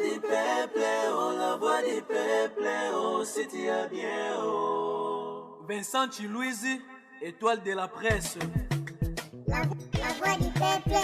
du peuple, oh la voix du peuple, oh si tu as bien, oh. Vincent Chiluizi, étoile de la presse. La voix du peuple,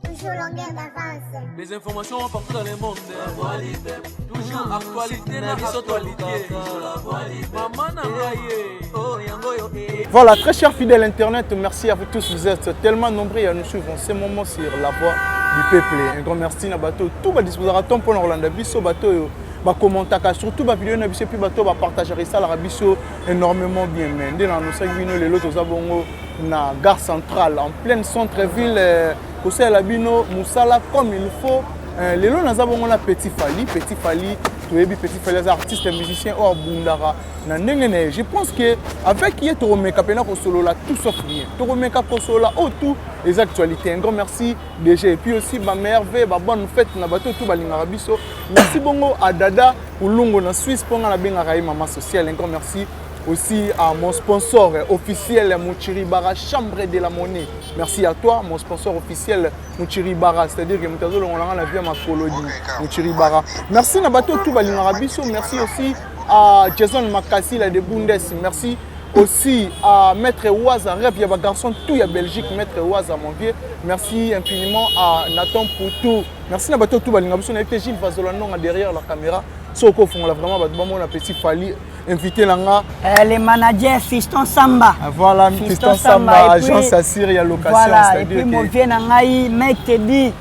toujours longueur d'avance. Les informations partout dans le monde. La voix du peuple, Toujours actualité na actualité. toujours la voix du peuple. Maman na ngai ye. Oh yango yo eh. Voilà, très chers fidèles internautes, merci à vous tous. Vous êtes tellement nombreux à nous suivre en ce moment sur la voix du peuple. Un grand merci na bato tout ba disposera temps pour Rolanda biso bato yo ba commentaka surtout ba vidéo na biso puis bato ba partager ça la biso énormément bien mais nde na nosaki bino lelo toza bongo na gare centrale en pleine centre-ville kosalela bino mosala comme il faut. Lelo naza bongo na Petit Fally. Petit Fally toyebi, Petit Fally aza artiste musicien oyo abundaka na ndenge na ye. Je pense que avec ye tokomeka mpena kosolola tout sauf rien, tokomeka kosolola oyo tout les actualités. Un grand merci déjà et puis aussi bamerveille, babonne fête na bato tout balingaka biso. Merci bongo à Dada Ulungo na Suisse, mpo nga nabengaka ye mama sociale. Un grand merci aussi à mon sponsor officiel, Mouchiri Bara, Chambre de la Monnaie. Merci à toi, mon sponsor officiel, Mouchiri Bara, c'est-à-dire que Moutazo Longolanga la vie à ma colonie, Mouchiri Bara. Merci na bato tout balingaka biso. Merci aussi à Jason Makassi, la de Bundes. Merci aussi à Maître Waza, rêve, il y a un garçon tout, il y a Belgique, Maître Waza, mon vieux. Merci infiniment à Nathan Poutou. Merci na bato tout balinga biso, na été Gilles Vazola non derrière la caméra. Soko fongola vraiment bato bamona Petit Fally invité nanga. Les managers Fiston Samba. Ah, voilà, Fiston Samba, agence Assir, il y a location. Voilà, et puis mon vieux nangai, Mike Teddy.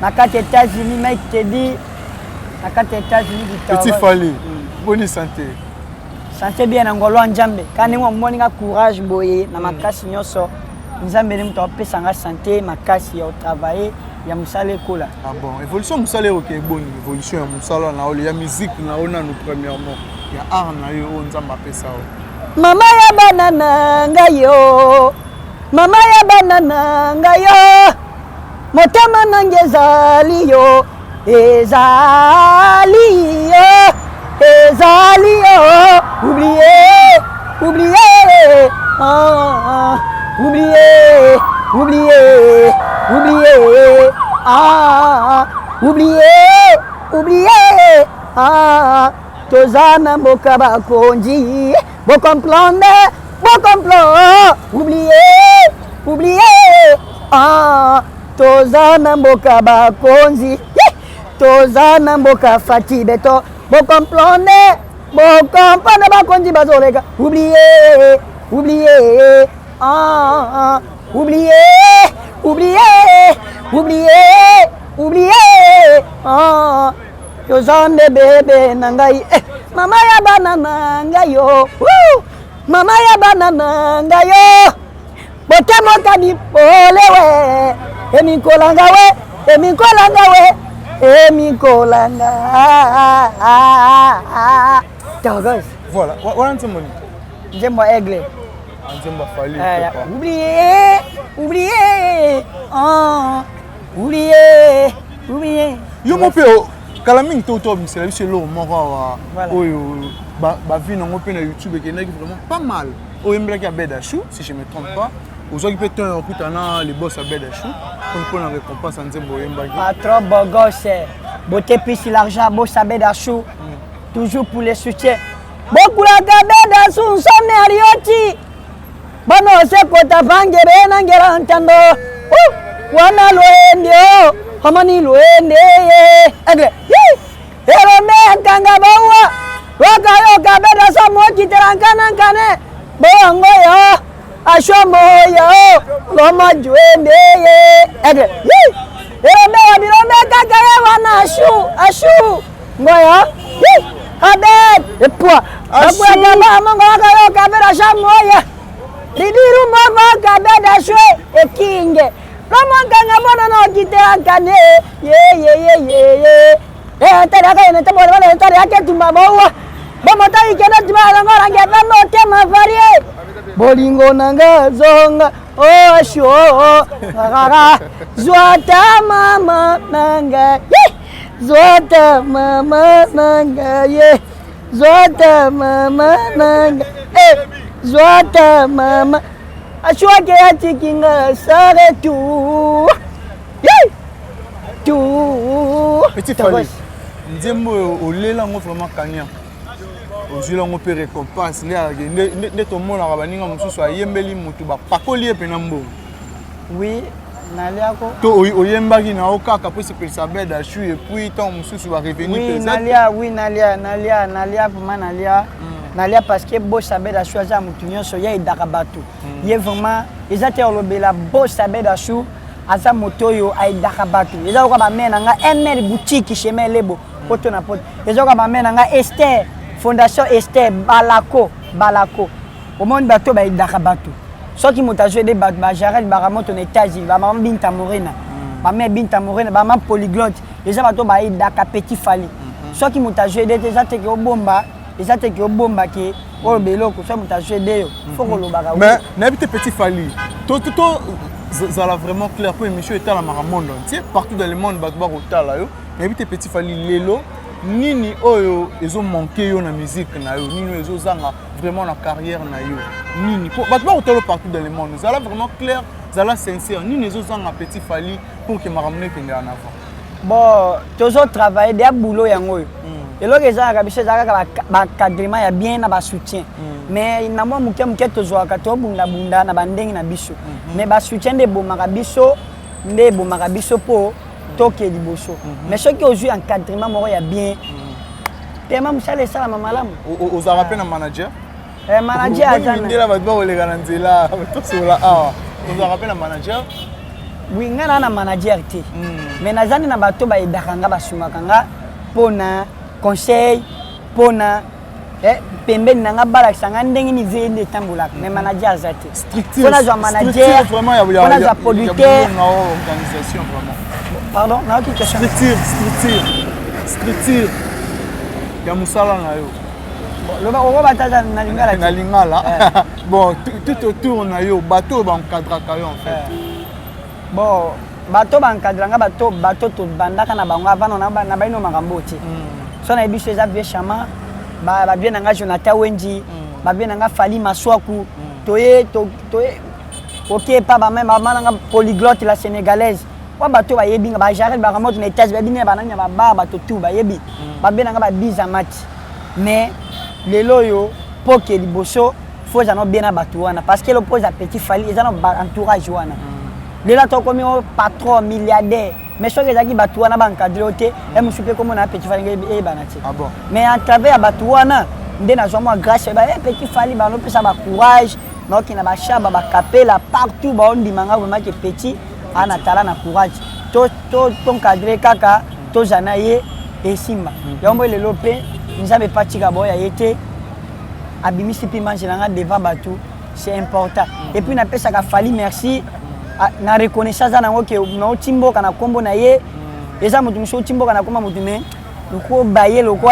Na kati États-Unis, Mike Teddy. Na kati États-Unis du Petit Fally, bonne santé. Santé bien na ngolo ya Nzambe. Quand on moni nga courage boye na makasi nyonso. Nzambe ne mutu apesa nga santé makasi ya travailler ya mosala ekola. Ah bon, évolution mosala oyo eboni, évolution ya mosala na oyo ya musique na oyo nanu premièrement ya art na yo oyo Nzambe apesa yo. Mama ya bana na ngai yo, mama ya bana na ngai yo, motema nange ezali yo, ezali yo, ezali yo. Oublié, oublié, ah, oublié, oublié, oublié, ah, oublié, oublié, ah, toza na mboka bakonzi, bocomprendre, bocomprendre, oublié, oublié, ah, toza na mboka bakonzi, toza na mboka Fati beto, bocomprendre, bocomprendre, bakonzi bazoleka, oublié, oublié, ah, oublié, oublié, oublié, oublié, ah, toza nde bebe na ngai, eh, mama ya bana na ngai yo, mama ya bana na ngai yo, motema okani polewe, emikolanga we, emikolanga we, emikolanga. Togos. Voilà, wana nzembo nini? Nzembo Aigle. Nzembo Fally. Oublié, oublié, oh, oublié, oublié. Yo mo mpe kala mingi to tomisela biso eloko moko awa oyo bavi nango mpe na YouTube ekendaki vraiment pas mal. Oyembelaki Abed Achou, si je me trompe pas. Ozwaki mpe temps ya kokutana le boss Abed Achou mpona récompense ya nzembo oyembaki. Patron beau gosse, beauté plus l'argent, boss Abed Achou, toujours pour le soutien. Bokulaka Abed Achou, nsome arioti banose kota vangere nangera ntando wana loende o omoni loende ye aigle elombe nkanga bawa wakayoka Abed Achou mokitela nkana nkane boyango yo ashomo yo ngoma juende ye aigle elombe wa bilombe kaka ye wana ashu ashu ngoyo Abed epwa bakwata ba mongo wakayoka Abed Achou moya ridiru moko Abed Achou ekinge lomonkanga mona na okitela nkane ye ye ye ye ye eh tali aka yene tabo wala tali ake tumba bowa bomota ikenda tumba longo range pa motema varie bolingo nanga zonga oh asho rara zwata mama nanga ye zwata mama nanga ye zwata mama nanga eh zwata mama ashwake atikinga sare tu ye tu. Petit Fally. Nzembo oyo olela yango vraiment kania, ozwili yango mpe récompense nde tomonaka baninga mosusu ayembeli motu, bapakoli ye mpena mbongo. Oui, naliako. To oyembaki na yo kaka mpo esepelisa Bed Ashu, et puis ntango mosusu barevenu? Oui, nalia, oui, nalia, nalia, nalia vraiment, nalia, nalia, parce que boss Abed Ashu aza motu nyonso, ye aidaka bato. Ye vraiment eza te olobela, boss Abed Ashu aza moto oyo aidaka bato. Eza lokola bamare na nga ML Boutique, chemin Lebo, poto na poto. Eza lokola bamare na nga Ester, Fondation Ester Balako, Balako. Omoni, bato baaidaka bato. Soki moto azwi aider bato, bajarel Baramoto na États-Unis, bamama Binta Morena, bamare Binta Morena, bamama Polyglotte, eza bato baaidaka Petit Fally. Soki moto azwi aider te, eza teke obomba, eza teke obomba ke oyo beloko. Soki moto azwi aider yo, faut kolobaka. Mais nayebi te, Petit Fally, to zala vraiment clair mpo émission etalamaka monde entier, partout dans le monde bato bakotala yo. Nayebi te, Petit Fally, lelo nini oyo ezomanke yo na musique na yo? Nini oyo ezozanga vraiment na carrière na yo? Nini? Po bato bakotala yo partout dans le monde. Zala vraiment clair, zala sincère. Nini ezozanga Petit Fally pour ke makambo no ekendela na avant? Bon, tozotravaille deya, boulot yango oyo. Eloko ezalaka biso eza kaka baencadrement ya bien na basoutien. Mais na mwa moke moke tozwaka, tobundabunda na bandenge na biso, mais basoutien nde ebomaka biso, nde ebomaka biso mpo toke liboso. Mais soki ozwi encadrement moko ya bien, tema mosala esalama malamu. Ozalaka mpe na manager? Manager aza na Mindela bato bakoleka na nzela, tosola awa. Ozalaka mpe na manager? Oui, ngai naa na manager te, mais naza nde na bato baaidaka nga, basungaka nga mpona conseil, mpona pembeni na nga, balakisa nga ndenge nini vie nde etambolaka. Mais manager aza te. Mpo nazwa manager, mpo nazwa producteur. Organisation vraiment. Pardon, nayoki question. Structure ya mosala na yo. Loba, okoba tata na lingala. Na lingala. Bon, tout autour na yo, bato oyo baencadraka yo en fait. Bon, bato baencadra nga, bato tobandaka na bango avant na baino makambo te. So nayebi so eza vieux Chama, bavieux na nga Jonathan Wenji, bavieux na nga Fali Maswaku, toye toye oke epa bama na nga Polyglotte la Sénégalaise, wa bato bayebi nga, bajarel Baramoto na étage, bayebi nini, banani na babar, bato tu bayebi, babe na nga babiza mati. Mais lelo oyo, mpo ke liboso, faut eza no bien na bato wana, parce que lo mpo eza Petit Fally, eza na entourage wana. Lelo ata okomi o patron milliardaire, mais soki ezalaki bato wana baencadre yo te, e mosusu mpe komona Petit Fally eyebana te. Ah bon. Mais en travers ya bato wana nde nazwa mwa grâce ba Petit Fally, banopesa bacourage, naokende bashaba, bakapela partout, baondima nga vraiment ke petit ana tala na courage. Toencadre kaka, toza na ye, esimba yango. Mbo lelo mpe Nzambe epatika boya ye te, abimisi mpe image na nga devant bato, c'est important. Et puis napesaka Fally merci na reconnaissance aza nango ke nauti mboka na nkombo na ye. Eza moto mosusu outi mboka na nkombo motu, mais loko baye loko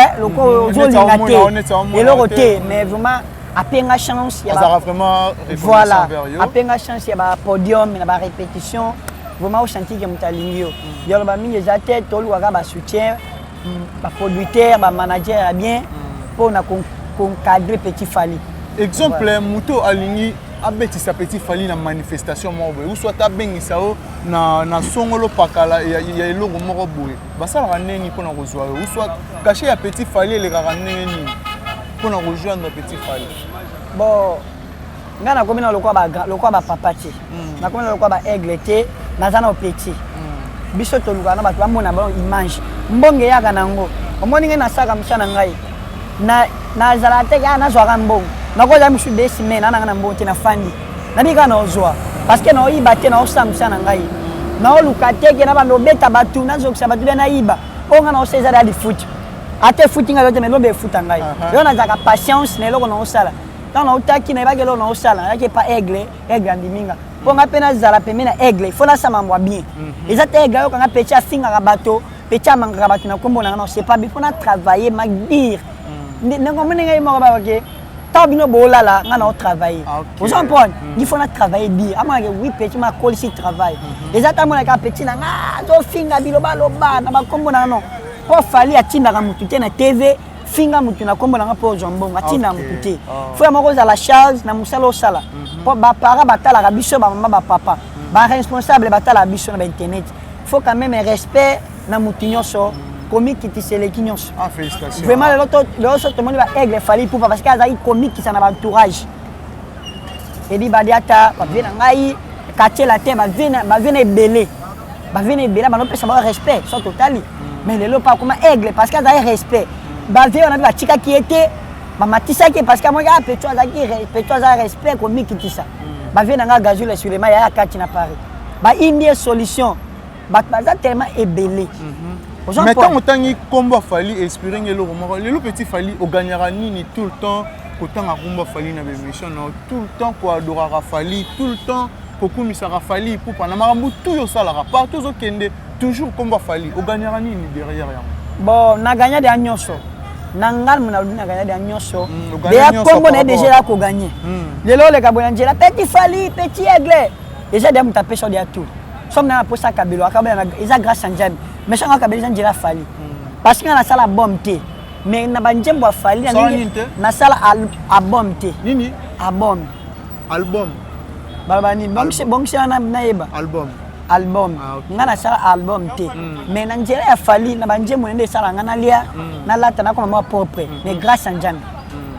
ozolinga te eloko te. Mais vraiment apenga chance ya vraiment. Voilà, apenga chance ya bapodium na barépétition. Vraiment osanti ke moto alingi yo. Yaloba mingi eza te, tolukaka basoutien, baproducteur, bamanager ya bien mpona koencadre Petit Fally. Exemple, moto alingi abetisa Petit Fally na manifestation moko boye, ou soit abengisa yo na songolo pakala ya eloko moko boye, basalaka ndenge mpona kozwa yo? Ou soit cachet ya Petit Fally elekaka ndenge nini mpona kojoindre Petit Fally? Bon, ngai nakomi na lokola bapapa te, nakomi na lokola baaigle te, naza na petit. Biso tolukaka na bato bamona bango image, mbongo eyaka nango. Omoni, ngai nasalaka mosala na ngai, nazala te kaka nazwaka mbongo. Nakozala mosusu 2 semaines nananga na mbongo te, nafandi, nabi kaka naozwa, parce que naoyiba te, naosala mosala na ngai, naoluka te ke na bando obeta bato, nazokisa bato be nayiba. Oyo ngai naosala eza da lifuti, ata efuti ngai te, mais lobi efuta ngai. Yo nazalaka patience na eloko naosala. Ntango nautaki, nayebaki eloko naosala, nayaki epa aigle, aigle andimi nga, mpo ngai mpe nazala pembe na aigle, faut nasala mambo ya bien. Eza te aigle ayokanga petit afingaka bato, petit amangaka bato na nkombo na nga. Non, c'est pas bien. Faut na travailler madire ndenge omoni ngai moko babake. Ntango bino boolala, ngai nao travailler. Ozo comprendre? Il faut na travailler dire amonake oui, petit makolisi travail. Eza ta amonaka petit na nga azofinga biloba loba na bakombo na nga, non. Mpo Fally atindaka motu te na TV, finga motu na nkombo na nga mpo ozwa mbongo. Atinda motu te. Faut ya moko ozala charge na mosala osala, mpo baparent batalaka biso, bamama, bapapa, baresponsable batalaka biso na bainternet. Faut quand même respect na motu nyonso. Komikitisa eleki nyonso. Ah, félicitations. Vraiment lelo to lelo so tomoni ba Aigle Fally Ipupa parce que azalaki komikisa na ba entourage. Edi Badiata, ba vieux na ngai, quartier latin, ba vieux na ba vieux na ebele. Ba vieux na ebele ba pesa ba respect so totali. Mais lelo pa koma Aigle parce que azalaki respect. Ba vieux wana batikaki ye te, bamatisaki ye parce que amonaki ah Petro azalaki Petro aza respect komikitisa. Ba vieux na ngai Gazule Suleiman yaya kati na Paris. Ba indie solution bato baza tellement ebele. Mais ntango otangi nkombo ya Fally, inspiré nge eloko moko. Lelo petit Fally, ogagnaka nini tout le temps kotanga nkombo ya Fally na baémission na yo, tout le temps koadoraka Fally, tout le temps kokumisaka Fally Ipupa na makambo tu yo osalaka partout ozokende, toujours nkombo ya Fally? Ogagnaka nini derrière yango? Bon, nagagna deya nyonso na ngai mo nalobi, nagagna deya nyonso. Deya nkombo na ye déjà eza kogagner. Lelo oleka boye na nzela, petit Fally, petit Aigle, eza deya moto apesa deya tout. Soki na naposa kabelo akabela, eza grâce ya Nzambe. Mais soki akabelo, eza nzela Fally, parce que nga nasala album te, mais na banzembo ya Fally nasala album te. Nini? Album. Album. Baloba nini? Bongisi wana nayeba. Album. Album. Nga nasala album te, mais na nzela ya Fally, na banzembo nde esala nga nalia, nalata, nakoma mwa propre, mais grâce ya Nzambe.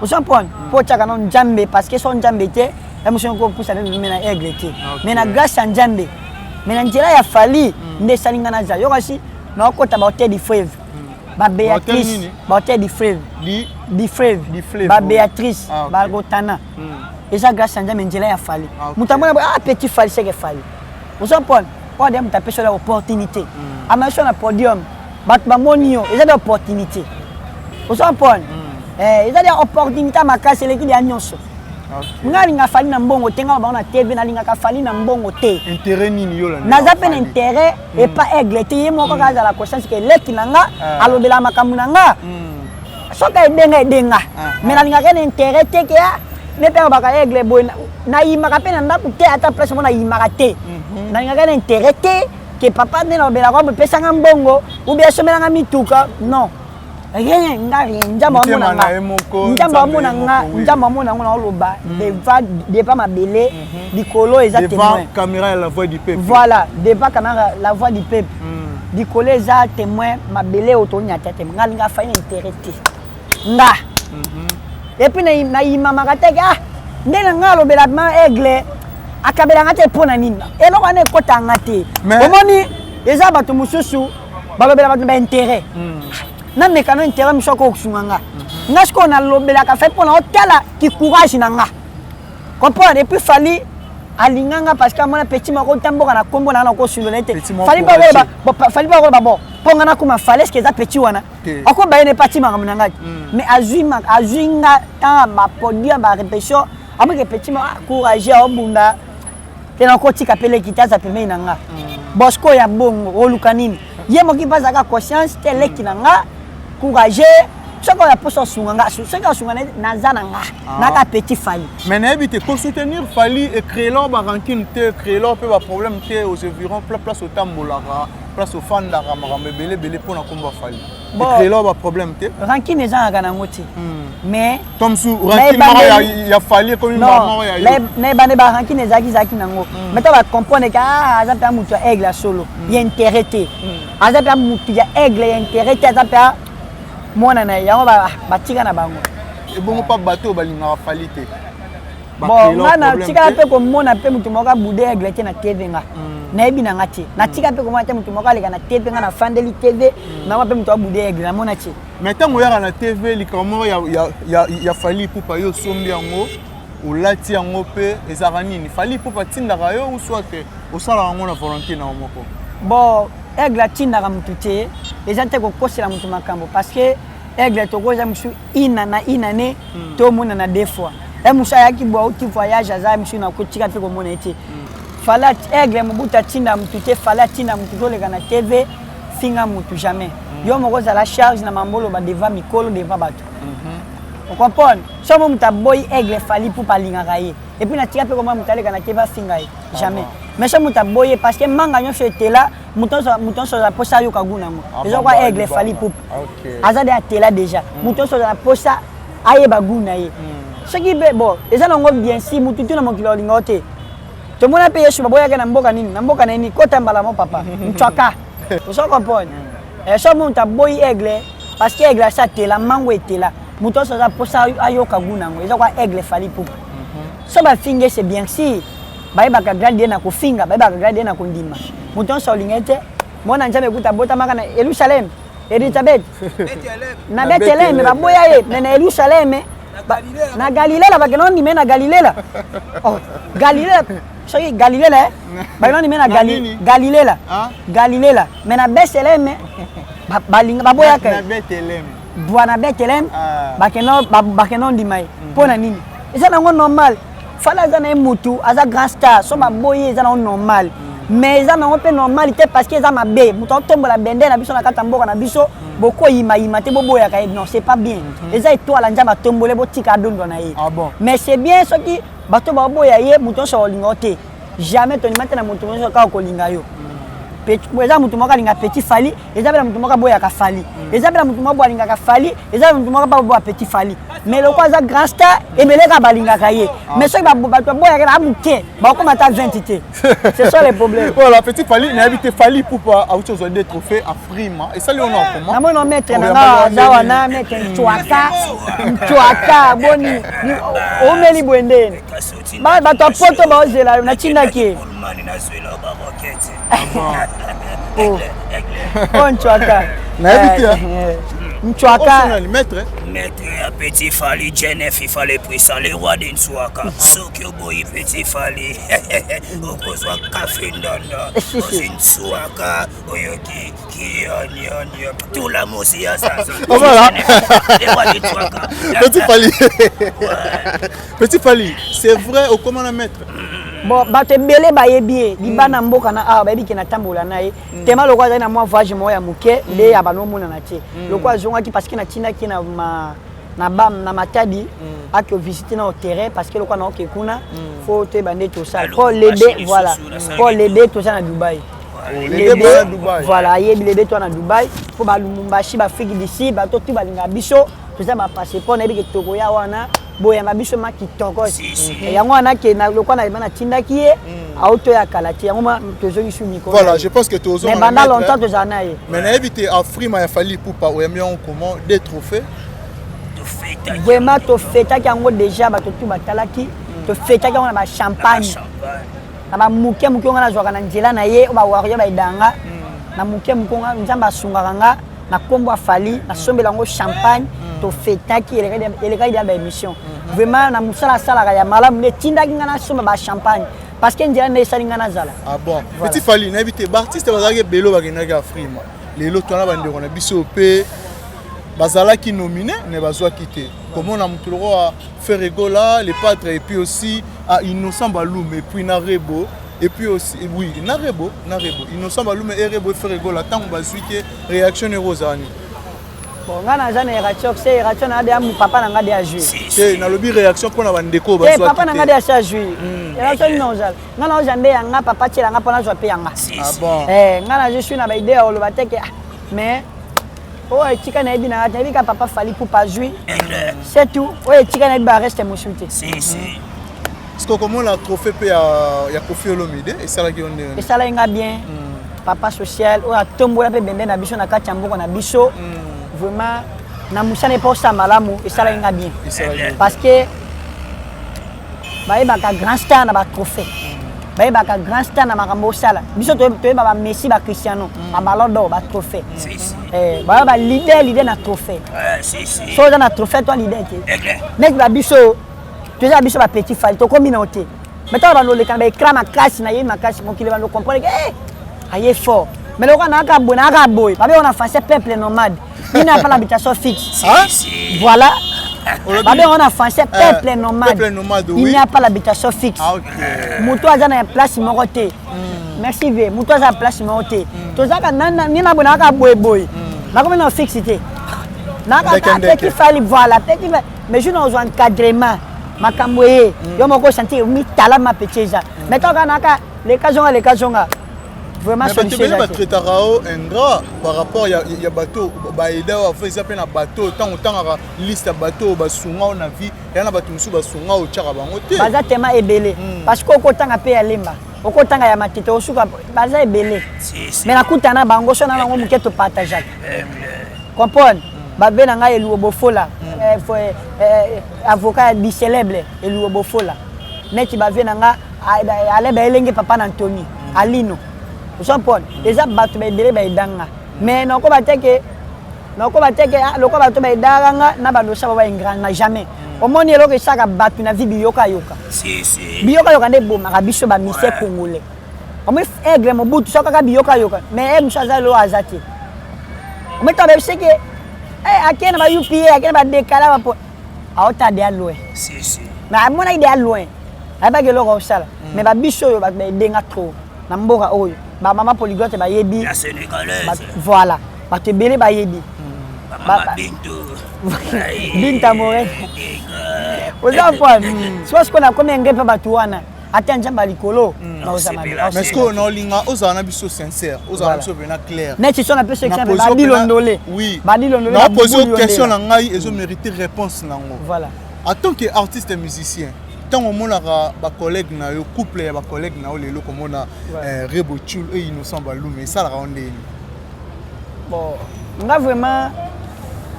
Ozomprendre mpo otiaka no Nzambe, parce que so Nzambe te, ya mosu kopusa mpe me na Aigle te. Mais na grâce ya Nzambe, mais na nzela ya Fally nde esali nga naza. Yo kasi naokota bahotel du Fleuve, babéatrice, bahotel du Fleuve, du Fleuve, babéatrice, bagotana, eza grâce ya Nzambe, nzela ya Fally. Moto amona ah petit Fally, seke Fally. Ozomprendre oyo nde moto apesi oyo opportunité, amasi na podium, bato bamoni yo, eza de opportunité. Ozomprendre, eza de opportunité ya makasi, eleki deya nyonso. Nga alinga Fally na mbongo te. Nga bango na TV, nalingaka Fally na mbongo te. Intérêt nini yo? Naza mpe na intérêt epa Aigle te. Ye moko kaka azala conscience ke leki na nga alobela makambo na nga. Soki edenga, edenga, mais nalingaka na intérêt te ke ne mpe alobaka Aigle boye. Nayimaka mpe na ndako te, ata place moko nayimaka te. Nalingaka na intérêt te ke papa nde nalobelaka epesanga mbongo ou bien asomelanga mituka. Non, rien, nga rien. Nzambe amona nga, Nzambe amona nga, Nzambe amona yango. Naoloba devant mabele, likolo eza témoin. Caméra ya La Voix du Peuple. Voilà, devant caméra La Voix du Peuple, likolo eza témoin, mabele oyo tonyata te. Nga alinga Fally na intérêt te nga. Et puis nayimamaka te ke ah nde na nga alobela ma Aigle akabelanga te. Mpo na nini? Eloko wana ekotanga te. Omoni, eza bato mosusu balobela bato na baintérêt. Nameka no intérêt mosusu akokosunga nga. Nga sikoyo nalobelaka Fally mpona otala kicourage na nga, comprendre. Et puis Fally alinga nga parce que amona petit moko otamboka na nkombo na nga, nakosundola ye te. Fally Fally bakoloba bon, mpo nga nakoma Fally, est-ce eza petit wana akoba ye ne pati makambo na ngai te? Mais azwi nga ntango bapodium, barépétition, amoke petit moko courage aobunda te, nakotika mpe leki te aza pembeni na nga. Bon, sikoyo ya bongo oluka nini? Ye moki mpe azalaka conscience te, leki na nga courage. Soki oyo aposa osunga nga, soki asunga, naza na nga naka petit Fally. Mais nayebi te, kosoutenir Fally ecréelor barancune te, ecréelor mpe baproblème te aux environs, place otambolaka, place ofandaka, makambo ebele ebele mpona komba Fally, ecréelor baproblème te? Rancune ezangaka nango te, mais to mosu rancune moko ya Fally ekomi moko ya yo. Na ebande barancune ezalaki nango, mais to bacomprendre ke ah, aza mpe motu ya Aigle ya solo, ya intérêt te. Aza mpe motu ya Aigle ya intérêt te, aza mpe mwana na ye. Yango batika na bango. Ebongo mpa bato oyo balingaka Fally te? Bon, nga natikala mpe komona mpe motu moko abude Aigle te na TV. Nga nayebi na nga te, natika mpe komona te motu moko aleka na TV. Nga nafandeli TV nanga mpe moto abude Aigle namona te. Mais ntango oyaka na TV, likambo moko ya Fally Ipupa, yo osombi yango, olati yango mpe, ezalaka nini? Fally Ipupa atindaka yo ou soit osalaka yango na volonté na yo moko? Bon, Aigle atindaka motu te. Eza te kokosela motu makambo, parce que Aigle tokoza mosu ina na ina ne tomonana deux fois. E mosu ayaki bo auti voyage, aza mosu na kotika mpe komona ye te. Fally, Aigle Mobutu atinda motu te. Fally atinda motu toleka na TV finga motu? Jamais. Yo moko ozala charge na mambo oloba devant mikolo, devant bato, ocomprendre. So mo moto aboyi Aigle Fally Ipupa alingaka ye, et puis natika mpe komona moto aleka na TV afinga ye, jamais. Mais so moto aboyi, parce que manga nyonso etela, moto nyonso aza mposa ayoka gu nango. Eza kwa Aigle Fally Ipupa aza de atela déjà, moto nyonso aza na mposa ayeba gu na ye. Soki mpe bon, eza nango bien si motu tu na mokili olinga yo te. Tomona mpe Yesu baboyaki na mboka nini, na mboka na ye nini, kota mbala mo papa ntwaka. Ozo comprendre? So moto aboyi Aigle, parce que Aigle asi atela mango, etela moto nyonso aza mposa ayoka gu nango, eza kwa Aigle Fally Ipupa. So bafinge, c'est bien sûr, bayebaka grade ye na kofinga, bayebaka grade ye na kondima. Moto nyonso olinga te. Mwana Nzambe ekuta abotamaka na Yerusalem, Elizabeth na Beteleme baboya ye, me na Yerusaleme, na Galilela bakenda ondima ye na Galilela. Oh, Galilela, soki Galilela, bakenda ondima ye na Galilela, Galilela, me na Beseleme balinga baboyaka ye bwa na Beteleme, bakenda ondima ye. Mpo na nini? Eza nango normal. Fally aza na ye mutu, aza grand star. So baboyi, eza nango normal, mais eza nango mpe normal te, parce que eza mabe. Moto aotombola bendele na biso na kati ya mboka na biso, bokoyimayima te, boboyaka ye. Non, c'est pas bien. Eza étoile, Nzambe atombole, botika adondwa na ye. Mais c'est bien soki bato baboya ye. Moto nyonso akolinga te, jamais tondima te na moto nyonso kaka kolinga yo. Eza moto moko alinga petit Fally, eza mpe na moto moko aboyaka Fally, eza mpe na moto moko alingaka Fally, eza na moto moko aboya petit Fally. Mais lokola aza grand star, ebele kaka balingaka ye. Mais soki bato baboyaka na moke, bakokoma ata 20 te. C'est ça le problème. Voilà, petit Fally, nayebi te, Fally Ipupa auti ozwa deux trophées Afrima, esali ono akoma. Namoni o maître na nga aza wana, maître Ntwaka, Ntwaka, boni omeli boye ndeni? Bato ya poto baozela yo, natindaki ye. O Ntwaka. Nayebi te. Ntwaka. Maître. Maître ya petit Fally, Jenef Ifale Puissant, le roi de Nswaka. Soki oboyi petit Fally, okozwa kafe ndondo, ozwi Nswaka, oyoki kionionio tula mosi ya sasa. Voilà. Le roi de Nswaka. Petit Fally, petit Fally, c'est vrai, okoma na maître? Bon, bato ebele bayebi ye libanda mboka na awa, bayebi ke natambola na ye tema. Lokola azali na mwa voyage moko ya moke nde ya banomonana te, lokola azongaki, parce que natindaki na ma na bam na Matadi, ake visite na terrain, parce que lokola naoke kuna, faut toyeba nde tosala po lede. Voilà, po lede toza na Dubai. Voilà, ayebi lede to na Dubai, mpo balumumbashi, baafrique du Sud, bato tu balingaka biso, toza bapasseport. Nayebi ke tokoya wana, boyamba biso ma kitoko. Yango wana ke lokola nayeba, natindaki ye, aotoya kala te. Yango tozongi su mikolo. Voilà, je pense que tozonga. Mais banda longtemps tozala na ye. Mais nayebi te, Afrima ya Fally Ipupa, oyambi yango comment, deux trophées? Vraiment, tofetaki yango déjà, bato tu batalaki. Tofetaki yango na bachampagne, na bamoke moke nga nazwaka na nzela na ye, oyo bawario baedanga na moke moke nga Nzambe asungaka nga na nkombo ya Fally, nasombela yango champagne. Tofetaki, elekaki deya baémission. Vraiment, na mosala asalaka ya malamu nde etindaki nga nasomba bachampagne, parce que nzela nde esali nga nazala. Ah bon. Petit Fally, nayebi te, baartiste bazalaki ebele oyo bakendaki Afrima. Lelo twana bandeko na biso mpe bazalaki nominé mais bazwaki te. Komona moto lokola Ferre Gola, le Padre, et puis aussi à Innocent Balume, et puis na Rebo, et puis aussi, oui, na Rebo, na Rebo, Innocent Balume et Rebo et Ferre Gola, ntango bazwi te, réaction ero ozala nini? Bon, nga naza na réaction se réaction na deya papa na nga de azwi. Te, nalobi réaction mpona bandeko oyo. Te, papa na nga de asi azwi. Réaction nini ozala? Nga na ozwa nde yanga, papa tiela nga mpo nazwa mpe yanga. Ah bon. Nga na je suis na baidée ya koloba te ke, mais oyo etika nayebi na nga te. Nayebi ka papa Fally Ipupa azwi, c'est tout. Oyo etika nayebi, bareste mosusu te. Parce que komona trophée mpe ya Koffi Olomide esalaki yo ndenge? Esalaki nga bien. Papa social oyo atombola mpe bende na biso na kati ya mboka na biso, vraiment na mosala epa osala malamu, esalaki nga bien, parce que bayebaka grand star na batrophée, bayebaka grand star na makambo osala. Biso toyeba bamessi, bacristiano, baballon d'or, batrophée. Baya baleader, leader na trophée. So oza na trophée, to leader te. Neti babiso toza, biso bapetit Fally, tokomi nao te, mais ntango bando oleka na baécran makasi na ye makasi, mokili bando comprendre ke aye fort. Mais lokola nayaka boye, nayaka boye, babe wana français peuple nomade, il n'a pas l'habitation fixe. Voilà, babe wana français peuple nomade, il n'y a pas l'habitation fixe. Moto aza na place moko te. Merci ve. Moto aza na place moko te. Tozaka nini boye, nayaka boye boye, nakomi na fixe te, nayaka petit Fally. Voilà, petit. Mais jour nazwa encadrement, makambo eye yo moko sentir mitalama petit eza. Mais ntango kaka nayaka leka zonga, leka zonga, vraiment solution. Bato ebele batraitaka o ingrat par rapport ya bato baeda oyo afa. Eza mpe na bato, ntango otangaka liste ya bato oyo basunga oyo na vie, ya na bato mosusu basunga oyo otiaka bango te. Baza tema ebele, parce que okotanga mpe ya lemba. Okotanga ya matete osuka baza ebele. Mais nakutana bango so na bango moke topartageaka. Comprendre? Babe na ngai Eluo Bofola, avocat ya du célèbre Eluo Bofola. Neti bave na nga Ale Baelenge, papa na Antony, Alino. Ozomprendre? Eza bato baebele baedanga. Mais nakoba te ke nakoba te ke lokola bato baedaka nga na bandosa ba baingrand na jamais. Omoni eloko esaka bato na vie, biyokayoka. Biyokayoka nde ebomaka biso bamusiciens congolais. Omoni Aigle Mobutu, so kaka biyokayoka, mais aigle mosu aza lelo aza te. Omoni ntango bayebisi ke akei na ba UPA, akei na badekala, bapo aota deya loin. Mais amonaki deya loin, ayebaki eloko osala. Mais babiso oyo bato baedenga trop na mboka oyo, bamama polyglotte bayebi. Voilà, bato ebele bayebi. Binta More, oza point sikoyo. Sikoyo nakomi engrais mpe bato wana, ata Nzambe ya likolo naoza mabe. Mais sikoyo naolinga ozala na biso sincère, ozala na biso vraiment clair. Neti so napesa exemple, badilondole. Oui. Badilondole. Napose question na ngai, ezomérite réponse nango. Voilà. En tant que artiste et musicien, ntango omonaka bacollègue na yo, couple ya bacollègue na yo, lelo komona Rebo Tchulo e Innocent Balume, esalaka yo ndeni? Bon, nga vraiment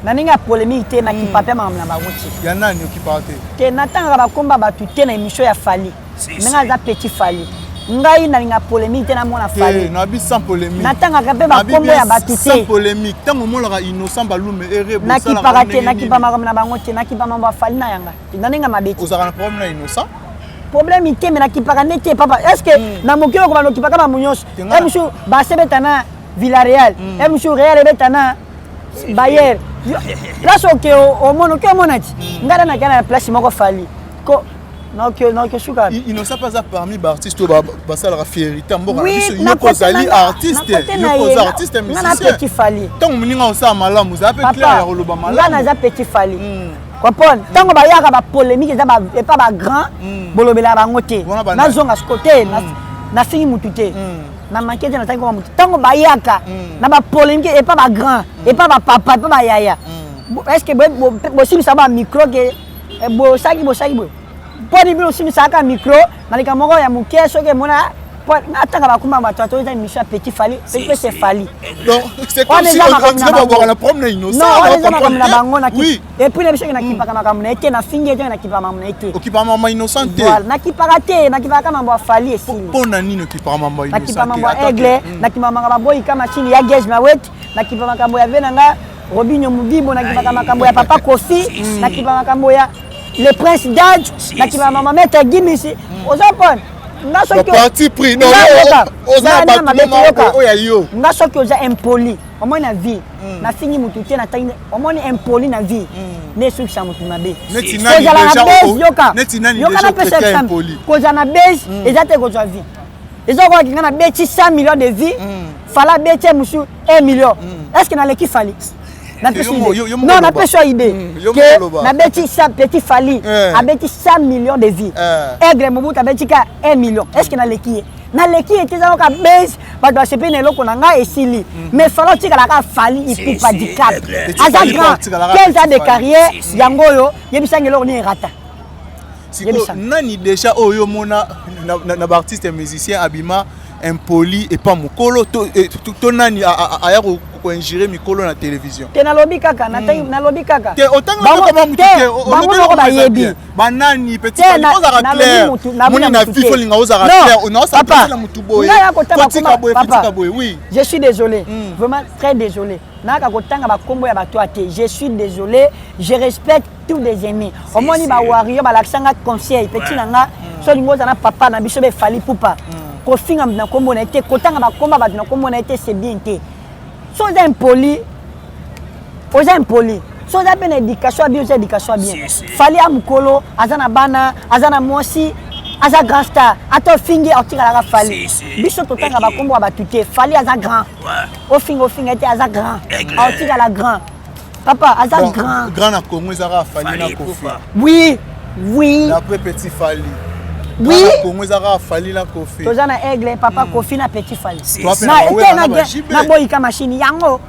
na ndenge ya polémique te, nakipa mpe makambo na bango te. Ya nani okipaka te? Te, natangaka bakomba bato te na émission ya Fally. Ndenge aza petit Fally, ngai nalinga polémique te, namona Fally. Nabi sans polémique. Natangaka mpe bakombo ya bato te. Sans polémique, ntango omonaka Innocent Balume e Rebo? Nakipaka te, nakipa makambo na bango te, nakipa makambo ya Fally na yanga na ndenge mabe te. Ozalaka na problème na Innocent? Problème te, mais nakipaka nde te, papa. Est ce que na mokili oko bando okipaka mamu nyonso? E mosu basebeta na Villarreal, e mosu Real ebeta na Bayer. Place oke omona, oke omona ti ngai na nakei na place moko Fally ko naoke suka. Innocent mpe aza parmi baartiste oyo basalaka fierté mboka na biso. Yo mpo ozali artiste, yo mpo oza artiste musicien. Petit Fally. Ntango moninga osala malamu, ozala mpe clair ya koloba malamu. Nga naza petit Fally, comprendre? Ntango bayaka bapolémique eza epa bagrand, bolobela bango te. Nazonga siko te, nafingi mutu te, na manke te, natangi koma mutu. Ntango bayaka na bapolémique epa bagrand, epa bapapa, epa bayaya, est ce que bosimbisa bamicro ke bosaki bosaki boye? Mponi bino osimbisaka micro na likambo moko ya moke, soki emona natanga bakuma bato ato, eza émission ya petit Fally, petit mpe c'est Fally. Wana eza makambo na bango. Et puis na biso ke nakipaka makambo na ye te, nafingi ye te, nakipaka makambo na ye te. Okipaka makambo Innocent te? Nakipaka te, nakipaka mambo ya Fally, esili. Mpo na nini okipaka mambo? Nakipa mambo ya Aigle, nakipa makambo ya Boyika Machine ya Gage Mawet, nakipa makambo ya ve na nga Robinio Mudibo, nakipaka makambo ya papa Kofi, nakipa makambo ya le prince Daj, nakipa mama maître Gimisi. Oza mpona nga soki parti pris nga soki oza impoli, omoni na vie nafingi mutu te, natangi, omoni impoli na vie nde esukisa motu mabe. Kozala na base, yoka, yoka, napesa exemple. Kozala na base eza te kozwa vie. Eza koka kinga na beti 100 millions de vues, Fally abeti mosu 1 million. Est ce que naleki Fally? Non, napesi yo idée ke nabeti petit Fally abeti 100 millions de vues, Aigle Mobutu abeti ka 1 million. Est ce que naleki ye? Naleki ye te. Eza kaka base, bato basepeli na eloko na ngai, esili. Mais Fally otikalaka Fally Ipupa Dicap, aza grand, 15 ans de carrière yango oyo. Yebisanga eloko nini erata. Nani déjà oyo omona na baartiste musicien abima impoli epa mokolo to nani aya koinjure mikolo na télévision? Te, nalobi kaka, nalobi kaka. Te, otangaka mutu te. Bango moko bayebi. Banani? Petit, ozalaka clair, moni na vie folinga ozalaka clair, naosala na mutu boye, kotika boye, kotika boye, oui. Je suis désolé, vraiment très désolé, nayaka kotanga bakombo ya bato te. Je suis désolé, je respecte tous des aînés. Omoni bawario balakisanga conseil, petit na nga, so olingi oza na papa na biso befali pupa, kofinga moto na kombo na ye te, kotanga bakombo ya bato na kombo na ye te, c'est bien te. So oza impoli, oza impoli. So oza mpe na éducation ya bien, oza éducation ya bien. Fally ya mokolo, aza na bana, aza na mwasi, aza grand star. Ata ofingi, otikalaka Fally. Biso totanga bakombo ya bato te. Fally aza grand, ofinga ofinga te, aza grand, aotikala grand, papa aza bon, grand. Grand na Congo ezaka Fally na Kofi. Oui. D'après petit Fally. Oui. Na Congo ezaka Fally na Kofi. Toza na Aigle, papa Kofi na petit Fally na Boyika Machine yango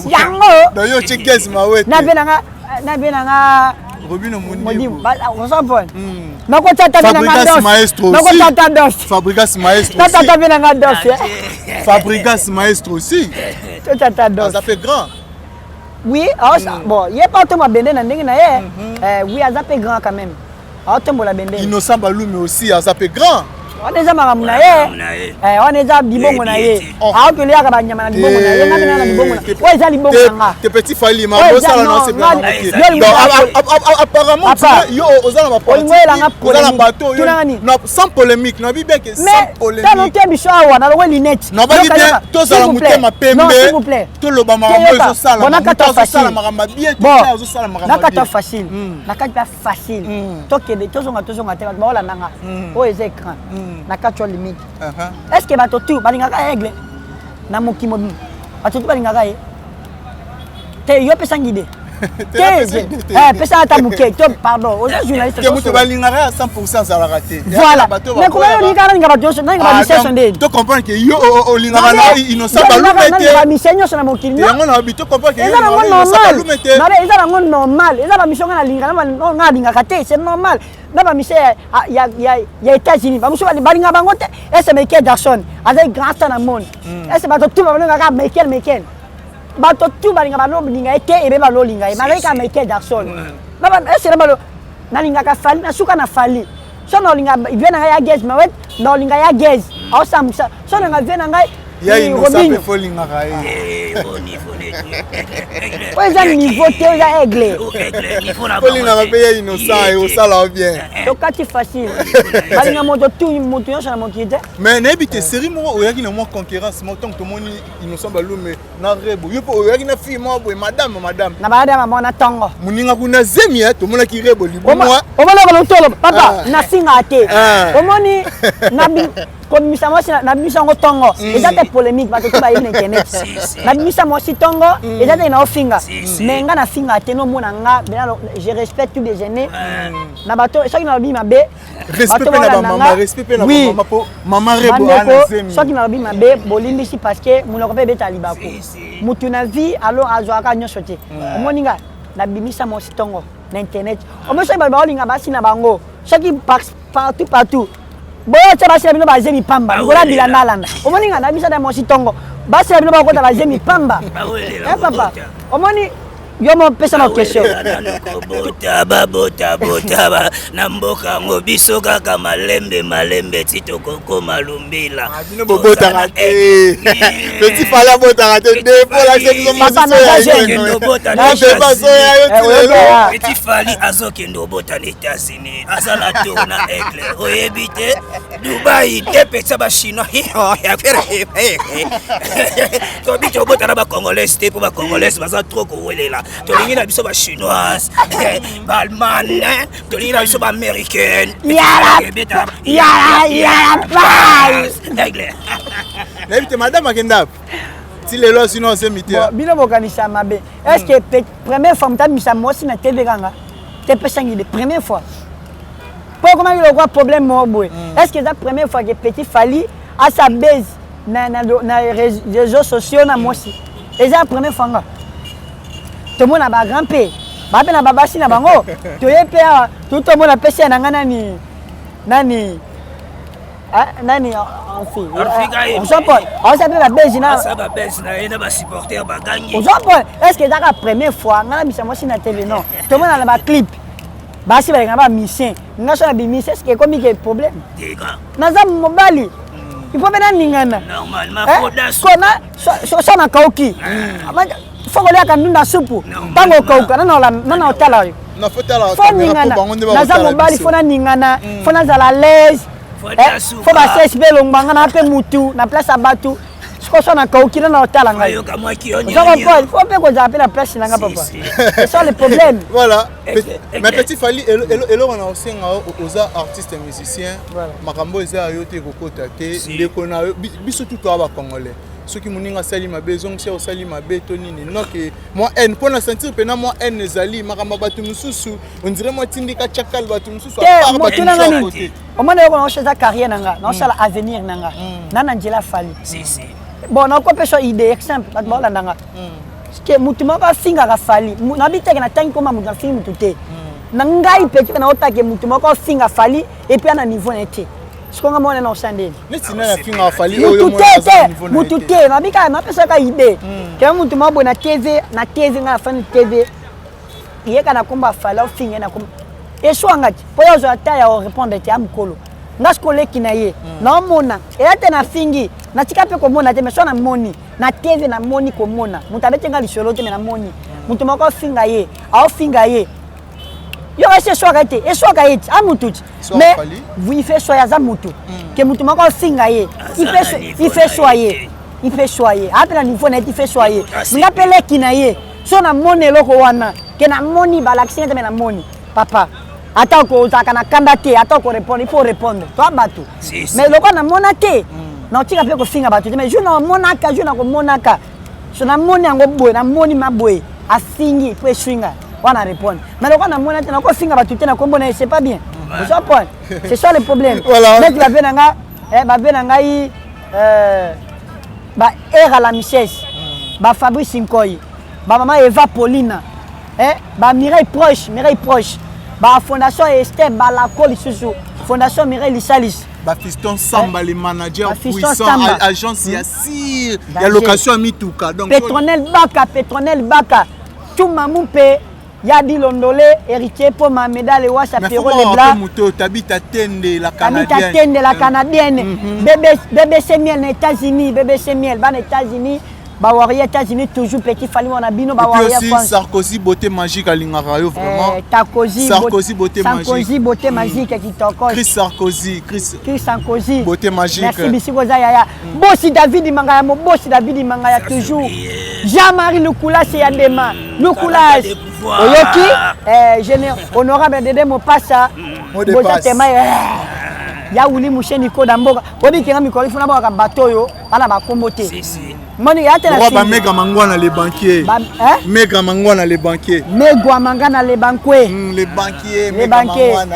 yango. Yo tie Gaz Mawete. Na be nanga, na be nanga. Robino Mundibu. Ozomona nakotya ata mpe na nga maestro nakotya ata danse. Fabrigas maestro. Natya ata mpe na nga danse. Fabrigas maestro aussi. Totya ata danse. Aza mpe grand. Oui, bon, ye mpe atomba bende na ndenge na ye. Oui, aza mpe grand quand même, aotombola bendele. Innocent Balume aussi aza mpe grand. Wana eza makambo na ye, wana eza libongo na ye, aokeliaka banyama na libongo na ye. Nga mpe na libongo na oyo eza libongo na nga. Te, petit Fally, mabosala na apparemment yo oza na Olingo oyelanga. Oza na bato oyo sans polémique, nabi bien que sans polémique. Tano te, biso awa nalongwe lunette. Nabaki bien, tozala motema pembe, toloba makambo ezosala, azosala makambo bien te, azosala makambo. Nakata facile, nakati mpe facile. Tokende, tozonga, tozonga te. Bato baolandanga, oyo eza écran na kati ya limite. Est ce que bato tu balingaka Aigle na mokili mobimba? Bato tu balingaka ye te. Yo pesangi idée te, pesa ata moke to. Pardon, oza journaliste. Te, moto balingaka ya 100 azalaka te. Voilà, mais comment yo olingaka? Nalinga bato nyonso, nalinga bamise nyonso ndeni? To comprendre que yo olingaka na Innocent Balume te. Bamise nyonso na mokili. Yango na bi to comprendre que eza nango normal, eza nango normal. Eza bamission nga nalinga, nga nalingaka te, c'est normal. Na bamise ya États-Unis, bamosusu balingaka bango te. Ese Michael Jackson azali grand star na monde. Ese bato tu balingaka Michael? Michael, bato tu balinga, balolinga ye te. Ebe balolinga ye, bazali kaka Michael Jackson. Ese na balo nalingaka Fally, nasuka na Fally. So naolinga vie na ngai ya Gaz Mawete, naolinga ya Gaz aosambusa. So nalinga vie na ngai. Ya Innocent mpe fo olingaka ye. Oyo eza niveau te, oyo eza Aigle. Olingaka mpe ya Innocent, ekosala bien. Tokati facile, balinga moto tu, moto nyonso na mokili te. Mais nayebi te, série moko oyaki na mwa concurrence moko ntango tomoni Innocent Balume na Rebo, yo mpe oyaki na fille moko boye, madame, madame. Na bayada mama na ntongo. Moninga kuna zemi, tomonaki Rebo libumwa. Omonaka lotolo papa, nasinga te. Omoni kobimisa mwasi, nabimisa yango ntongo, eza te polémique. Bato to bayebi na internet, nabimisa mwasi ntongo, eza te na ofinga. Mais nga nafinga te, nomona nga bena, je respecte tous les aînés na bato. Soki nalobi mabe, respect mpe na bamama, respect mpe na bamama, mpo mama Rebo ana zemi. Soki nalobi mabe, bolimbisi, parce que monoko mpe ebeta libaku. Mutu na vie alors azwaka nyonso te. Omoni nga nabimisa mwasi ntongo na internet, omoni soki bato baolinga basi na bango, soki partout partout boyotya basi na bino bazemi pamba likola bilanda alanda. Omoni nga nabimisa na mwasi ntongo, basi na bino bakota bazemi pamba. Papa, omoni yo mopesa na question. Kobota, babota bota na mboka yango, biso kaka malembe malembe ti tokokoma Lumbila. Bino bobotaka te, petit Fally abotaka te deposoya yo ti lelo. Petit Fally azokende obota na États-Unis, aza na tour na Aigle, oyebi te, Dubai te, pesa Bachinois. Tobi tobota na Bacongolaise te, mpo Bacongolaise baza trop kowelela. Tolingi na biso Bachinoise, Baallemagne, tolingi na biso Baaméricaine. Yala yala. Aigle. Nayebi te, madame akenda ti lelo asino asemi te. Bino bokanisa mabe. Est ce que première fois moto abimisa mwasi na TV kanga te? Pesangi de première fois mpo ekomaki lokwa problème moko boye. Est ce que eza première fois que petit Fally asa base na réseaux sociaux na mwasi? Eza première fois. Nga tomona bagrand mpe bape na babasi na bango, toye mpe awa tutomona pesi ya na nga nani nani nani. Ozomona aosa mpe babezi na ozomona. Est ce que ezaka première fois nga nabisa mwasi na tv? Non, tomona na baclip basi baleka na bamusicien. Nga so na bimisi, est ce que ekomi ke problème? Naza mobali, il faut mpe naningana kona so nakauki. Fo koliaka ndunda supu ntango okauka, nana otala yo. Fo ningana, naza mobali, fo naningana, fo nazala l'aise, fo basesi mpe elongwanga na mpe mutu na place ya bato. Siko so nakauki, nana otala ngai, fo mpe kozala mpe na place na nga papa. C'est ça le problème. Voilà. Mais petit Fally, eloko na osenga, oza artiste musicien, makambo eza ya yo te, ekokota te. Ndeko na yo, biso tu toya Bacongolais. Soki moninga asali mabe, ezongisi osali mabe to nini, noke mwa haine mpo na sentir mpena mwa haine ezali makambo ya bato mosusu, on dirait mwa tindika tiakal bato mosusu. Motu nanga nini, omona eloko naosala eza carrière na nga, naosala avenir na nga na nzela Fally. Bon, nakopesa idée exemple, bato baolanda nga ke mutu moko afingaka Fally, nabi teke natangi koma mutu afingi mutu te. Na ngai petit na otake mutu moko ofinga Fally et puis ana niveau na ye te. Sikoyo nga mona na osala ndeni. Neti nani afingaka Fally oyo Mutu mona te aza te na niveau na ye mutu te. te nabika napesaka idée. Kaya mutu moko boye na TV na TV nga nafandi TV yeka na kombo ya Fally ofinga ye na kombo eswanga te mpo ye ozwa ata ya orépondre te ya mokolo nga sikoyo leki na ye naomona eya te nafingi natika mpe komona te mais so namoni na TV namoni komona moto abeti nga lisolo te mais namoni moto moko afinga ye aofinga ye yo kasi eswaka ye te eswaka ye te a motu ti mais il fait soye aza motu ke motu moko afinga ye il fait soye il fait soye ape na niveau na ye te il fait soye nga mpe leki na ye so namoni eloko wana ke namoni balakisi nga te me namoni papa ata okozalaka na kanda te ata okorépondre il faut répondre toa bato mais lokola namona te naotika mpe kofinga bato te mais jour namonaka jour nakomonaka so namoni yango boye namoni ma boye afingi mpo eswi nga wana répondre mais lokola namona te nakofinga bato te na kombo na ye, c'est pas bien. Ozo point, c'est ça le problème. Voilà. Neti babe na nga babe na ngai ba Era la Michesse, ba Fabrice Nkoy, ba mama Eva Paulina, ba Mireille Proche, Mireille Proche, ba fondation Esther Balako, lisusu fondation Mireille Lisalis. Bafiston Samba, le manager Bafiston puissant Samba. Agence ya sir ya Danger. location ya mituka, donc Petronel Baka, Petronel Baka, Tumamu mpe Yadi Londole, Héritier Poma, Medale Wasa, Mais Pierrot faut voir Leblanc. un peu moto Tabita Tende la Tabita Canadienne. Tende la Canadienne. BBC, BBC Miel na États-Unis, BBC Miel bana États-Unis, ba Warrior États-Unis, toujours petit Fally wana bino ba Et puis Warrior aussi France. Sarkozy beauté magique alingaka yo vraiment. Sarkozy, Sarkozy beauté Sarkozy magique. beauté magique kitoko. Chris Sarkozy, Chris Chris Sarkozy. Beauté magique. Merci bisiko za yaya. Bosi David Mangaya, mo Bosi David Mangaya toujours. Jean-Marie Lukula c'est Yandema. Lukula. Caractère de pouvoir. Oyoki général honorable Dede Mopasa. Mot de Boza passe. tema ya Willy Musheni koda mboka. Obi kenga mikolo ifuna baka bato yo bana bakombo te. Si, si. Moni ya tena Roi ba sini. Mega Mangwana les banquiers. Ba, hein? Mega Mangwana les banquiers. Megwa Mangana les banquiers. Les banquiers, Les Mega banquiers. Mangwana.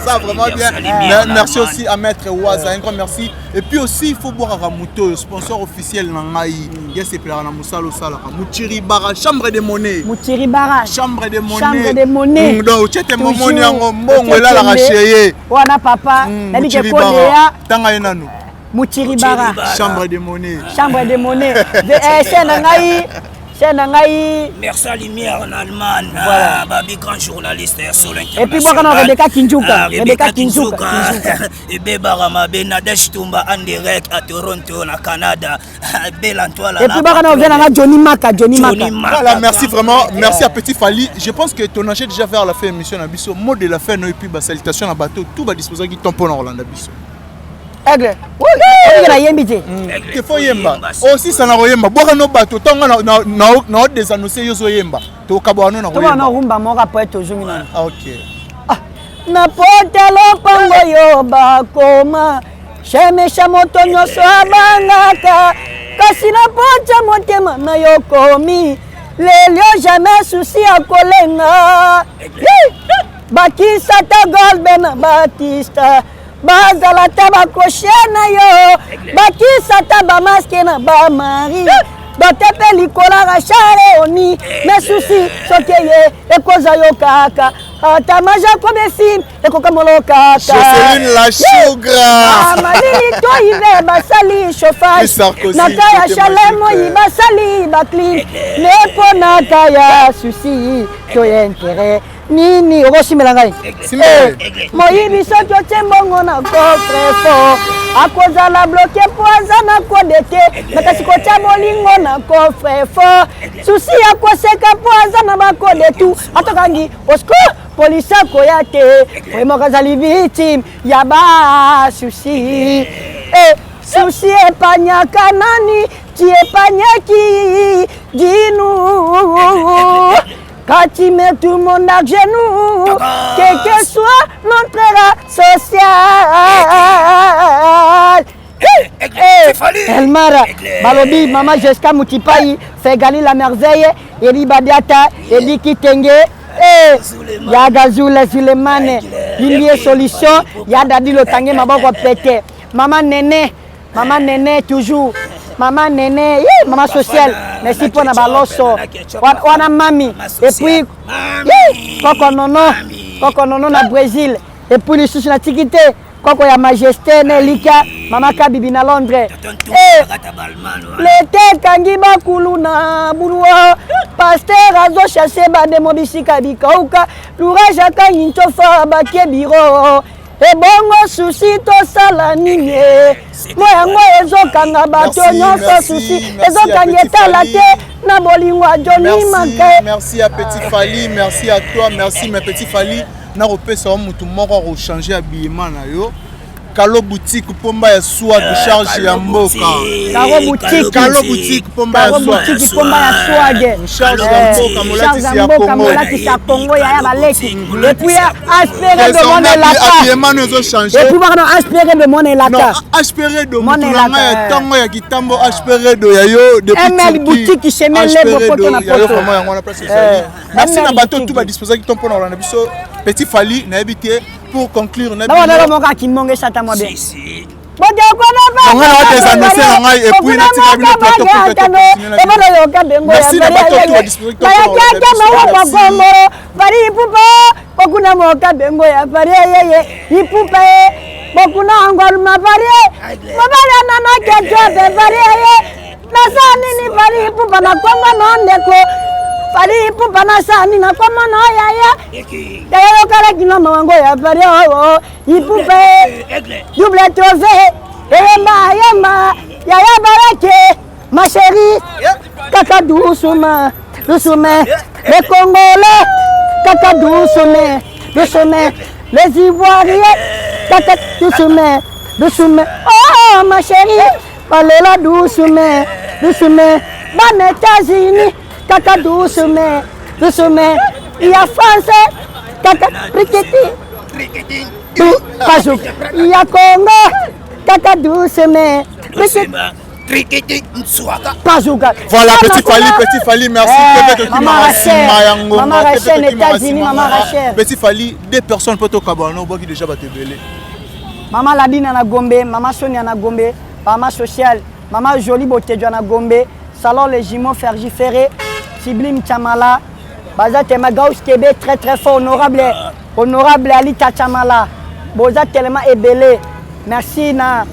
Ça vraiment bien. Merci, Lumière, Merci la aussi à Maître Waza, un grand merci. Et puis aussi il faut boire à Ramuto, sponsor officiel na ngai. Yes, c'est na musalo salaka. Mutiri Bara, chambre de monnaie. Mutiri Bara. Chambre de monnaie. Chambre de monnaie. Donc tchete Toujours. momoni yango mbongo la la Tchete racheye. Wana papa, nabi ke Mutiri Bara. kolea Tanga ye nanu. Mutiri Bara. Bara. Chambre de monnaie. Chambre de monnaie. C'est na ngai, c'est na ngai. Merci à Lumière en Allemagne. Voilà. Ah, Babi, grand journaliste ya solo Et puis, bwaka na Rebecca Kinzuka. Ah, Rebecca Rebecca Kinzuka. Kinzuka. Ebe Barama, Benadesh Tumba en direct à Toronto, na Canada. Belle Antoine. Et puis bwaka na ovena nga Johnny Maka, Johnny Maka. Voilà, merci vraiment. Merci à Petit Fally. Je pense que ton agent déjà vers la fin émission na biso. Mot de la fin et puis bah salutation na bateau tout ba disposer qui tampon na Rolanda biso. Aigle. Oui, oui, na yembi te. Te fo yemba. Aussi ça na royemba. Bwaka no bateau tanga na na na désannoncer yo zo yemba. To kabwa no na To bana royemba. rumba moko après tozongi nanu. Ah, OK. Na pota lopango yo bakoma shemesha moto nyonso abangaka kasi na pota motema na yo komi lelio jamais susi ya kolenga. Bakisa ta golbe na Batista bazala ta bakoshe na yo bakisa ta bamaske na bamari dote mpe likolo rachare oni me susi soki eye ekoza yo kaka ata majacob esi ekokamolo kaka. Jocelyn la Chougra. Ah, malili to hiver basali chauffage Chris Sarkozy, na ka ya côté chaleur magique. moi basali baclim ne mpo na ka ya susi to ya intérêt nini okosimela ngai. Simele. Moyibi soki otie mbongo na coffre fort akozala bloke mpo aza na kode te me kasi kotia bolingo na coffre fort susi ya koseka mpo aza na bakode tu atokangi osco polisi akoya te oye moko azali victime ya basusi. Susi epanyaka nani ti epanyaki dinu quand tu mets tout le monde à genoux, quel que soit notre rang social. Elmara, Balobi, Maman Jessica Moutipaï, Fegali la merveille, Eli Badiata, Eli Kitenge, Yaga Zule Zulemane, Lilie Solution, Yadadi Lotange Maboko Pété, Maman Néné, Maman Néné toujours. Mama Nene, ye mama sociale, merci mpo na baloso wana mami. Et puis koko nono, koko nono na Brésil. Et puis lisusu natiki te koko ya majesté na elika mama kabibi na Londres. Eh, lete ekangi bakulu na bulwa, pasteur azochasse bademo bisika bikauka, lourage akangi ntofa bakie biro ebongo susi tosala nini mo yango ezokanga bato nyonso susi ezokanga etala te na bolingo ya Johnny Make. Merci à Petit Fally, merci à toi, merci mes Petit Fally. Nakopesa yo mutu moko akochange habillement na yo. Kalo boutique pomba ya swag charge ya mboka. Kalo boutique. Kalo boutique pomba ya Kalo swag. boutique pomba ya swag. Charge ya mboka molatisi ya mboka Congo. molatisi ya Congo yaya baleki. Et puis aspiré de mon Désormais elaka. habillement no ezo changer. Et puis pardon aspiré de mon Non, elaka. HP Redo, Mon mutu na ngai ya elaka, ntango ya kitambo HP Redo ya yo depuis ML Turquie. boutique chemin HP Lebo Redo, poto na ya yo poto. vraiment yango wana place ezali. Merci ML na bato boutique. tout badisposaki to mpona kolanda biso Petit Fally nayebi te pour conclure nayebi Bawa yo- lelo moko akimonge sata mwa bien. Si, si. Yango na wata eza annonce na ngai, et puis natika bino plateau pour que tocontinue na bino. Merci na bato tout badisposaki to mpona kolanda biso. Merci. bakomboro fari ipupa bokuna moka bengo ya fari eyeye ipupa e bokuna angwaluma fari mobali anana ketiope fari eye nasa nini fari ipupa nakombo no ndeko fari ipupa nasa nini nakombo no yaya yaya yokalaki na mawango ya fari oo ipupa e Aigle. double trophée eyemba yemba yaya barake ma chérie kaka doucement doucement les congolais kaka doucement doucement les ivoiriens kaka doucement doucement oh ma chérie balela doucement doucement bana États-Unis kaka doucement doucement ya français kaka rikiti Pazouk ya Congo kaka doucement rikiti Trikiti Nsuaka. Pazouka. Voilà, Petit Fally, Petit Fally, merci. Eh, Pepe Maman Tokimara Rachel. Sima Yango, Maman Pepe Rachel, Tokimara États-Unis, Sima. Maman Rachel. Petit Fally, deux personnes peut tokabana obwaki déjà bato ebele. Maman Ladina na Gombe, Maman Sonia na Gombe, Maman Social, Maman Jolie Botedja na Gombe, Salon les jumeaux Fergie Ferré, Sublime Chamala, Baza Tema Gauss Kebe, très très fort, honorable, honorable Alita Chamala, Boza tellement ebele. Merci na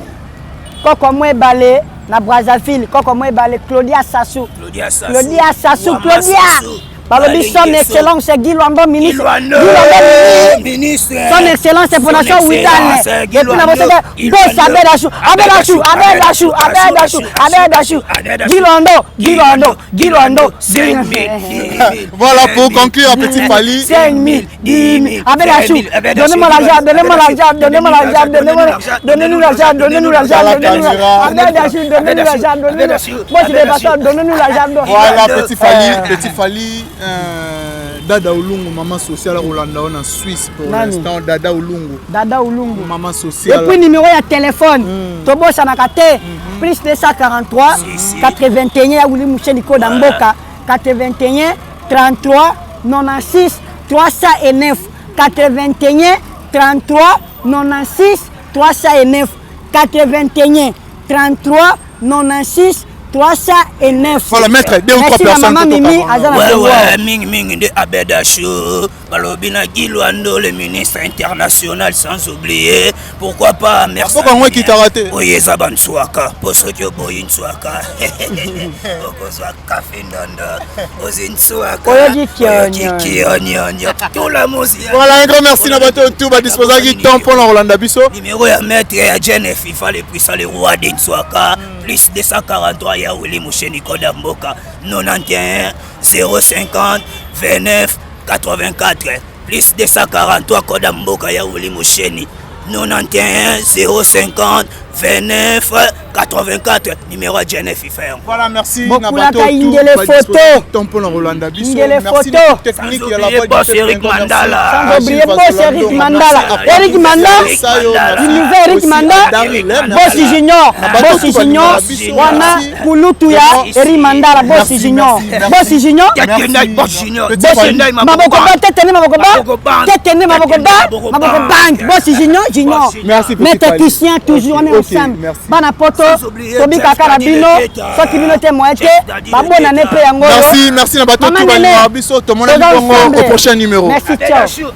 Koko Mwebale, na Brazzaville, Koko Mwebale, Claudia Sassou. Claudia Sassou. Claudia Sassou, Wama Claudia. Sassou. Balobi son Balingeso. excellence Guy Luando ministre. Guy Guy Luando, Luando ministre. Son excellence Fondation Son Witan. excellence, Guy Et puis na Luando, bosaka Guy Boss Luando. Abedachou, Abedachou, Abedachou, Abedachou, Abedachou. Guy Luando, Guy Luando, Guy Luando. 5 000, 10 000. Voilà, pour conclure, Petit Fally. 5 000, 10 000. Abedachou, donnez-moi l'argent, donnez-moi l'argent, donnez-moi l'argent, donnez-moi donnez-nous l'argent, donnez-nous l'argent, Dans la donnez-nous caméra. Abedachou, donnez-nous l'argent, donnez-nous. Moi je vais pas ça, donnez-nous l'argent. Voilà, Petit Fally, Petit Fally, Dada Olungu, maman sociale Rolanda en Suisse pour Nani? l'instant. Dada Olungu, Dada Olungu. maman Et sociale. puis numéro ya téléphone tobosanaka te plus 243 81 ya wili musheni koda mboka 81 33 96 309 81 33 96 309 81 33 96 309. Voilà, maître, deux ou trois Merci na personnes maman que Mimi tokabana. aza na Ouais, Congo. ouais, mingi mingi nde Abedachou balobi na Guy Luando le ministre international sans oublier pourquoi pas merci Mboka yango ekitaka te. oyo eza bantswaka mpo soki oboyi ntswaka okozwa kafe ndondo ozwi ntswaka Oyoki kionyo. kionionio tolamosi Voilà, un grand merci na bato tout badisposaki temps mpona kolanda biso. Numéro ya maître ya Jeune FIFA le puissant le roi de Nswaka plus 243 ya Willy Moucheni Koda Mboka 91 050 29 84 plus 243 Koda Mboka ya Willy Moucheni 91 050 29 84 numéro ya Jeune FIFA yango. Voilà, merci na Bokulaka bato tout Ingele badisposaki photo. temps mpona kolanda biso. Ingele Merci photo. na technique ya la Sans oublier voix du boss peuple, Eric un grand merci. Mandala. Sans oublier Gilles boss Vasolando, Eric merci Mandala. à Eric Mandala. Sayo, Mandala. merci Il nous fait Eric aussi Manda, à Daryl, hein, Boss merci. Junior, Na bato Boss tout Junior, balingaka biso, wana merci. kulutu ya Vraiment. Eric Mandala, Boss Merci, Junior, merci, merci. Boss Junior, Merci. Boss Junior, Petit Boss Fally. Junior, Maboko ba tetene maboko ba Maboko ba. tetene maboko ba Maboko maboko ba. bank Boss Junior Junior. Boss Junior. Merci, Petit Maître Fally. Christian toujours Ok, on est ok, ensemble. merci. Bana poto. poto, tobikaka na bino, soki bino te moyen te, babonane mpe yango. Merci, merci na bato Maman tout Nene, balingaka biso, tomonani toza bongo ensemble. au prochain numéro. Merci, ciao.